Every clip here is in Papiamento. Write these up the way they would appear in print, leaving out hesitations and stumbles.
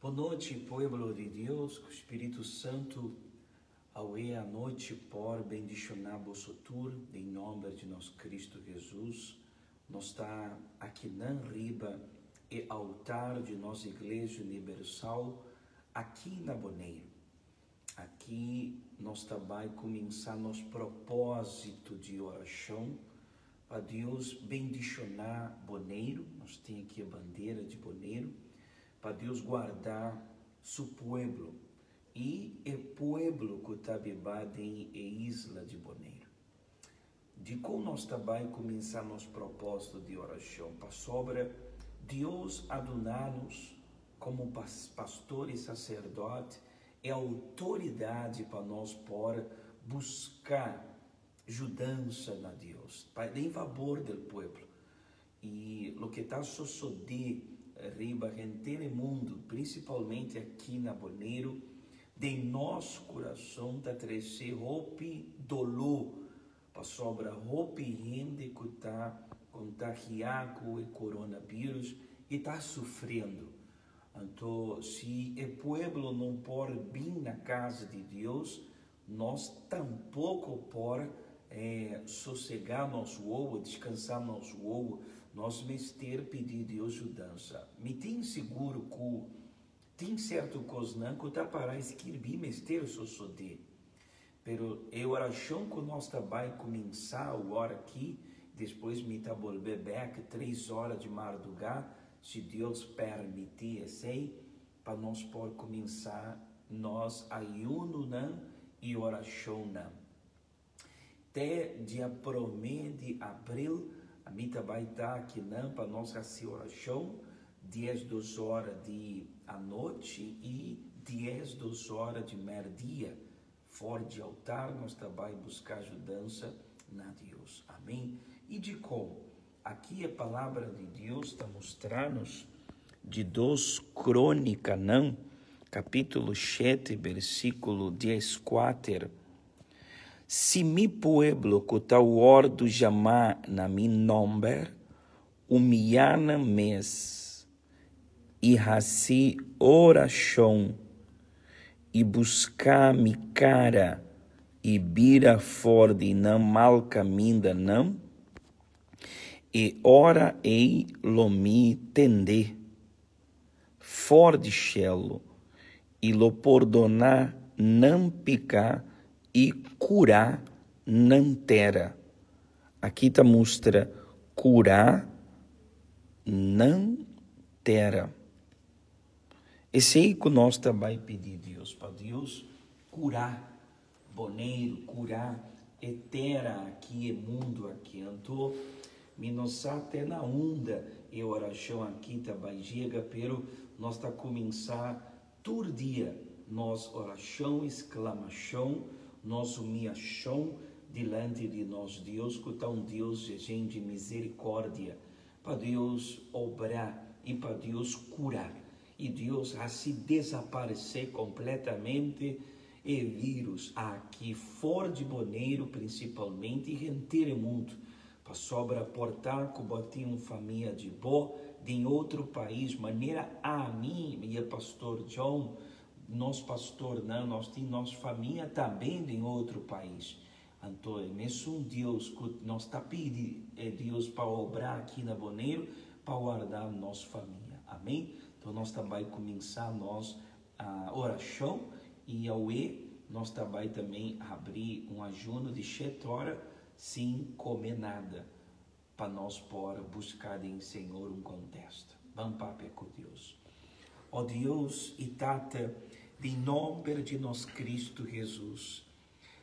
Bon nochi, pueblo di Dios, ku Spiritu Santu awe anochi por bendishoná boso tur den nòmber di nos Kristu Hesus. Nos ta akinan riba e altar di nos Iglesia Unibersal aki na Boneiru. Aki nos ta bai kuminsá nos propósito di orashon pa Dios bendishoná Boneiru, nos tin aki e bandera di Boneiru, pa Dios guarda su pueblo i e pueblo ku ta biba den e isla di Boneiru. Dikon nos ta bai kuminsá nos propósito di orashon? Pasobra Dios a duna nos, komo pastor i saserdote, e outoridat pa nos por buska judansa na Dios, pa den fabor del pueblo. I loke ta sosodé riba henter e mundu, prinsipalmente aki na Boneiru, den nos kurason ta trese hopi doló, pasobra hopi hende ku ta kontagiá ku e koronabírus i ta sufriendo. Anto si e pueblo no por bin na kas di Dios, Nos tampoko por sosegá nos wowo, deskansá nos wowo. Nos mester pidi Dios yudansa. Mi tin sigur ku tin sierto kosnan ku ta para skirbí mester sosodé. Pero e orashon ku nos ta bai kuminsá awor aki, despues mi ta bolbe bèk tres ora di mardugá, si Dios permití esei, pa nos por kuminsá nos ayunonan i orashonnan. Te dia promé di abril ami ta bai ta akinan pa nos hasi orashon 12 ora di anochi i 12 ora di mèrdia. For di altar nos ta bai buska yudansa na Dios. Amen. I dikon? Aki e Palabra di Dios ta mustra nos di Dos Krónikanan, kapítulo shete, versíkulo 14, Si mi pueblo ku ta wòrdu yamá na mi nòmber humiyá nan mes i hasi orashon i buska mi kara i bira for di nan mal kamindanan, E ora ei lo mi tende for di shelu i lo pordoná nan piká i kurá nan tera. Aki ta mustra kurá nan tera. Esei ku nos ta bai pidi Dios, pa Dios kurá Boneiru, kurá e tera aki, e mundu aki. Anto, mi no sa te na unda e orashon aki ta bai yega, pero nos ta kuminsá tur dia nos orashon i sklamashon, nos humiashon dilanti di nos Dios, ku ta un Dios yen di miserikòrdia, pa Dios obra i pa Dios kura. I Dios hasi desaparesé kompletamente e vírus aki for di Boneiru prinsipalmente i henter e mundu. Pasobra por ta ku bo tin un famia di bo den otro pais manera ami i e pastor John, nos pastornan, nos tin nos famia tambe den otro pais. Anto e mesun Dios ku nos ta pidi e Dios pa obra aki na Boneiru pa warda nos famia. Amen. Anto nos ta bai kuminsá nos orashon i awe nos ta bai tambe habri un ajuno di shete ora sin kome nada pa nos por buska den Señor un kontesta. Ban papia ku Dios. O Dios i Tata, den nomber di nos Kristu Hesus,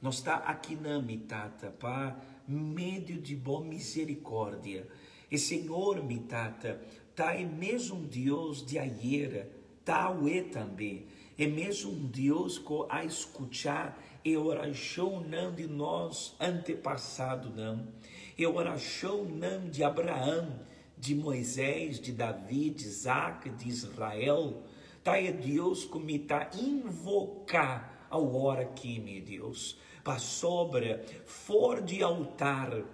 Nos ta akinan, mi Tata, pa medio di bo misericordia. E Señor, mi Tata, ta e mesun Dios di ayera, ta awe tambe. E mesun Dios cu a scucha e oracionnan di nos antepasadonan, e oracionnan di Abraham, di Moisés, di David, di Isaac, di Israel. Ta e Dios ku mi ta invoká awor aki, mi Dios, pasobra for di altar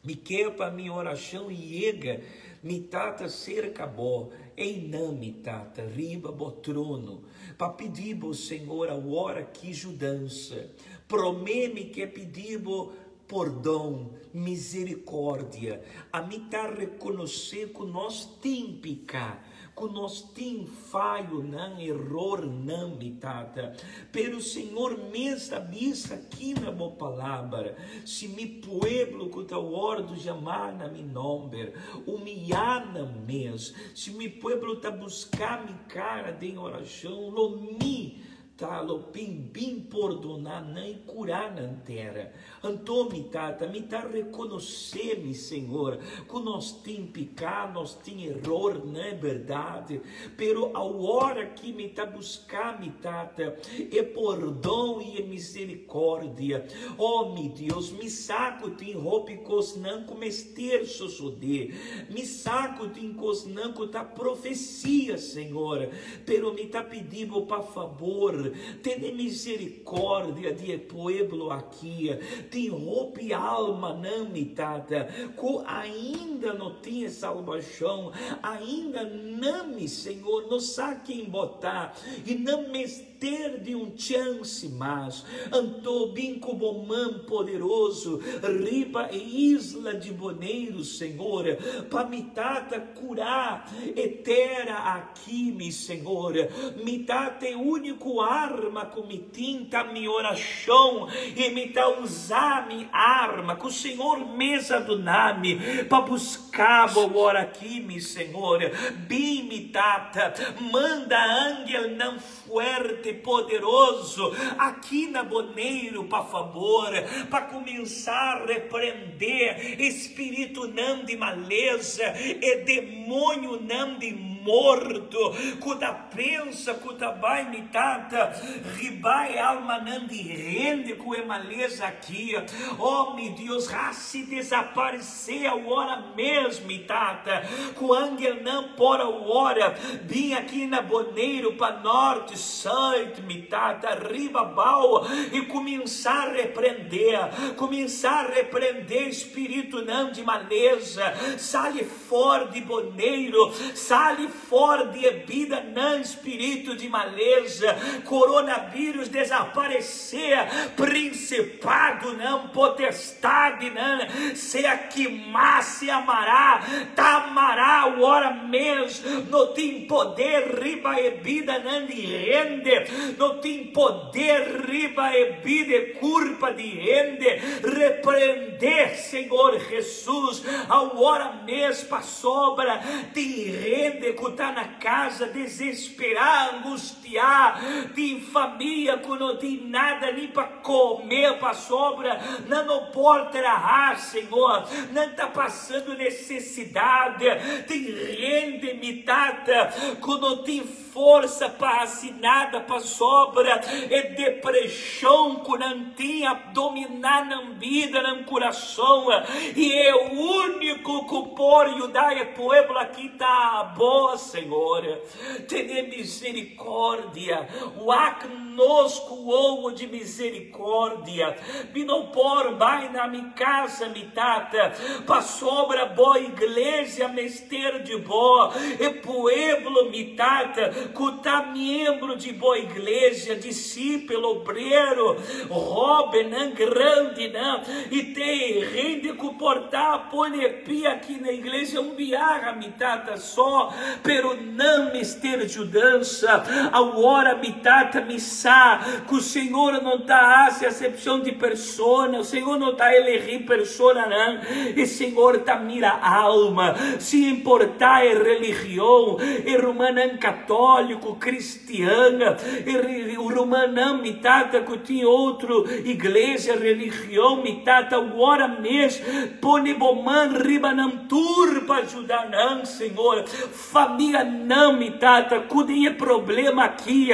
mi ke pa mi orashon yega Mi Tata serka Bo, einan mi Tata, riba Bo trono, pa pidi Bo, Señor, awor aki judansa. Promé mi ke pidi Bo pordon, misericordia. Ami ta rekonosé ku nos tin piká, ku nos tin fayonan, erornan, mi Tata. Pero Señor mes a bisa aki na Bo Palabra, Si mi pueblo ku ta wòrdu yamá na mi nòmber, humiyá nan mes, si mi pueblo ta buská mi kara den orashon, lo mi Ta lo bin bin pordoná nan i kurá nan tera. Anto mi Tata, mi ta rekonosé, mi Señor, ku nos tin piká, nos tin eror, nan e bèrdat. Pero awor aki mi ta buská, mi Tata, e pordon i e miserikòrdia. O mi Dios, mi sa ku tin hopi kosnan ku mester sosodé. Mi sa ku tin kosnan ku ta profesia, Señor. Pero mi ta pidi bo pa fabor, tene misericordia di e pueblo aki. Tin hopi almanan, mi Tata, cu ainda no tin e salbacion, ainda nan, mi Señor, no sa ken bo ta, y nan mester di un chance mas. Anto bin cu bo man poderoso riba e isla di Boneiru, Señor, pa mi Tata cura e tera aki. Ki, mi Señor, mi ta te único arma ku mi tin ta mi orashon, i mi ta usa mi arma ku Señor mes a duna mi pa buska bo awor aki, mi Señor. Bin, mi Tata, manda angelnan fuerte, poderoso aki na Boneiru, pa fabor, pa kuminsá reprendé e spiritunan di malesa, e demoñonan di morto ku ta pensa ku ta bai mi tata riba e almanan di hende ku e malesa aki. O mi Dios, hasi desaparesé awor mes, mi tata, ku angelnan por awor bin aki na Boneiru pa nort, sùit, mi tata, riba bou i kuminsá reprendé, kuminsá reprendé spiritunan di malesa, sali For di Boneiru, sali for di e bidanan spiritu di malesa, coronavirus desaparesé, prinsipadonan, potestadinan, sea kimá, sea mará, ta mará awor mes, no tin poder riba e bidanan di hende, no tin poder riba e bida e kurpa di hende, reprendé, Señor Jesus. Jesús, awor mes pasobra tin hende ku ta na casa desesperá, angustiá, tin famia ku no tin nada ni pa come pasobra nan no por traha, Señor, nan ta pasando necesidad, tin hende, mi Tata, ku no tin Forsa pa hasi nada pasobra e depreshon ku nan tin a dominá nan bida, nan kurason, i e úniko ku por yuda e pueblo aki ta abo, Señor. Tene miserikòrdia, wak nos ku wowo di miserikòrdia. Mi no por bai na mi kasa, mi Tata, pasobra bo iglesia mester di bo, e pueblo, mi Tata, ku ta miembro di bo iglesia, disipel, obrero, hóbennan, grandinan, i te e hende ku por ta pone e pia aki na iglesia un biaha, mi Tata, so, pero nan mester judansa. Awor, mi Tata, mi sa ku Señor no ta hasi asepshon di persona, Señor no ta elegí personanan, e Señor ta mira alma, sin importá e religion, e rumannan katóliko, kristian, e rumannan, mi Tata, ku tin otro iglesia, religion, mi Tata, awor mes pone bo man riba nan tur pa juda nan, Señor. Famia nan, mi tata, ku den e problema aki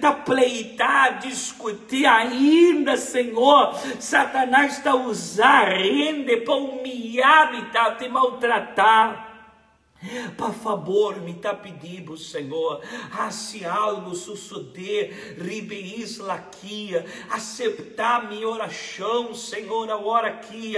ta pleitá, diskutí ainda, Señor. Satanas ta usa hende pa humiyá mi tata i maltratá. Pa fabor, mi ta pidi bo, Señor, hasi algu sosodé riba e isla aki. Aseptá mi orashon, Señor, awor aki.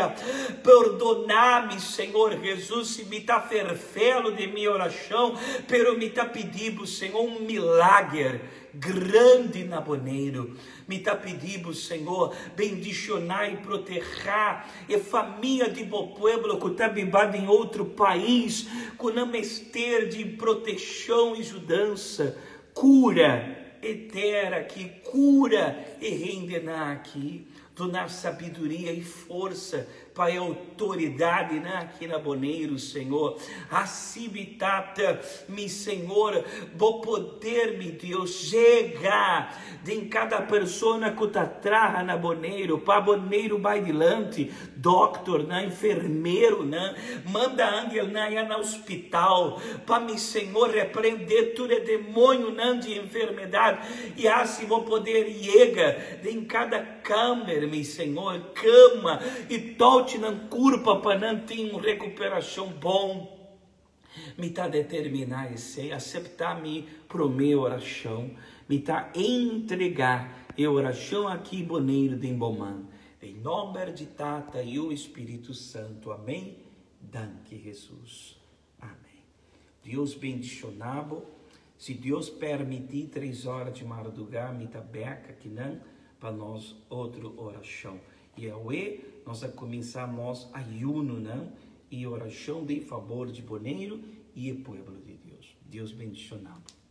Pordoná mi, Señor Jesus, si mi ta ferfelu den mi orashon, pero mi ta pidi bo, Señor, un milager grandi na Boneiru. Mi ta pidi bo, Señor, bendishoná i protehá e famia di bo pueblo ku ta biba den otro pais, ku nan mester di protekshon i yudansa. Kura e tera aki, kura e hendenan aki. Duna sabiduria i forsa pa e outoridadenan aki na Boneiru, Señor. Hasi mi Tata, mi Señor, bo poder, mi Dios, yega den kada persona ku ta traha na Boneiru, pa Boneiru bai dilanti, dokternan, enfermeronan, manda angelnan ya na hospital, pa mi Señor reprende tur e demoñonan di enfermedat i hasi bo poder yega den kada Kamber, mi Señor, kama i touchi nan kurpa pa nan tin un rekuperashon bon. Mi ta determiná esei. Aseptá mi promé orashon. Mi ta entregá e orashon aki Boneiru den bo man. Den nòmber di Tata, Yu i Spiritu Santu. Amén. Danki Hesus. Amén. Dios bendishoná bo. Si Dios permití tres ora di mardugá mi ta bèk akinan pa nos otro orashon. I awe nos a kuminsá nos ayunonan i orashon den fabor di Boneiru i e pueblo di Dios. Dios bendishoná bo.